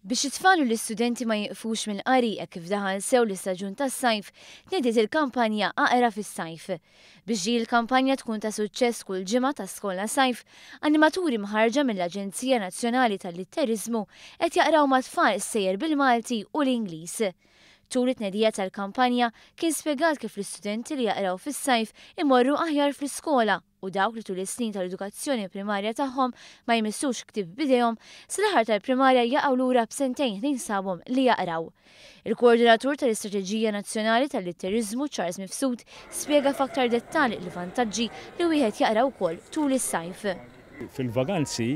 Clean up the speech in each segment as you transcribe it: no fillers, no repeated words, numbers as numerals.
Biex it-tfal u l-istudenti ma jiqfux mill-qari hekk kif daħal sew l-istaġun tas-sajf, tnediet il-kampanja Aqra fis-Sajf. Biex din il-kampanja tkun ta' suċċess kull ġimgħa ta' skola sajf, animaturi mħarrġa mill-Aġenzija Nazzjonali tal-Litteriżmu qed jaqraw mat-tfal stejjer bil-Malti u l-Ingliż. Tul it-tnedija tal-kampanja kien spjegat kif l-istudenti li jaqraw fis-sajf imorru aħjar fl-iskola u dawk li tul is-snin tal-edukazzjoni primarja tagħhom ma jmissux ktieb b'idejhom, sal-aħħar tal-primarja jaqgħu lura b'sentejn ħdejn sħabhom li jaqraw. Il-Koordinatur tal-Istrateġija Nazzjonali tal-Litteriżmu Charles Mifsud spjega f'aktar dettall il-vantaġġi li wieħed jaqra wkoll tul is-sajf. Fil-vaganzi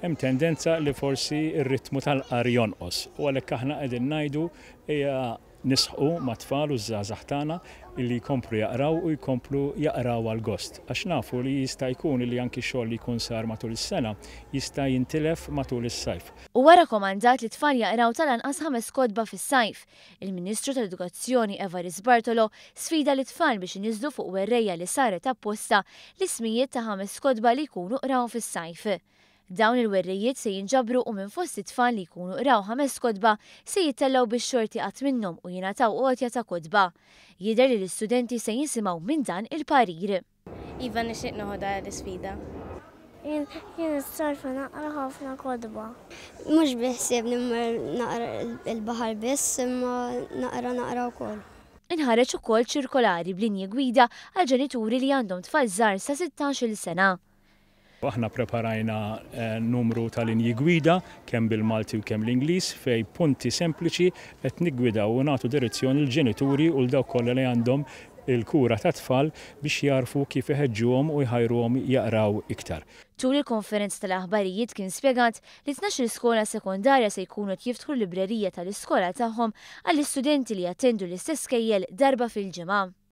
hemm tendenza li forsi r-ritmu tal-qari jonqos u għalhekk aħna qegħdin ngħidu ejja Nisħqu mat-tfal u ż-żgħażagħ tagħna li jkomplu jaqraw u jkomplu jaqraw għall-gost. Għax nafu li jista' jkun li anki xogħol li jkun sar matul is-sena jista' jintilef matul is-sajf. Huwa rakkomandat li t-tfal jaqraw tal-anqas ħames kotba fis-sajf. Il-Ministru tal-Edukazzjoni Evarist Bartolo sfida lit-tfal biex iniżżlu fuq werrejja li saret apposta l-ismijiet ta' ħames kotba li jkunu qraw fis-sajf. Dawn il-werrijiet se jinġabru u minn fost it-tfal li jkunu qraw ħames kotba se jittellgħu bix-xorti għadd minnhom u jingħataw għotja ta' kotba. Jidher li l-istudenti se jisimgħu minn dan il-parir. Iva nixtieq noħodha l-isfida. Jien is-sajf naqra ħafna kotba. Mhux bi ħsiebni mmur naqra l-baħar biss imma naqra naqra wkoll. Inħareġ ukoll ċirkolari b'linji gwida għall-ġenituri li għandhom tfal żgħar sa 16-il sena. Aħna ppreparajna numru ta' linji gwida, kemm bil-Malti u kemm l-Ingliż, fejn b'punti sempliċi qed niggwidaw u nagħtu direzzjoni lill-ġenituri u 'l dawk kollha li għandhom il-kura tat-tfal biex jagħrfu kif iħeġġuhom u jħajruhom jaqraw iktar. Tul il-konferenza tal-aħbarijiet kien spjegat li 12-il skola sekondarja se jkunu qed jiftħu l-librerija tal-iskola tagħhom għall-istudenti li jattendu l-istess skejjel darba fil-ġimgħa.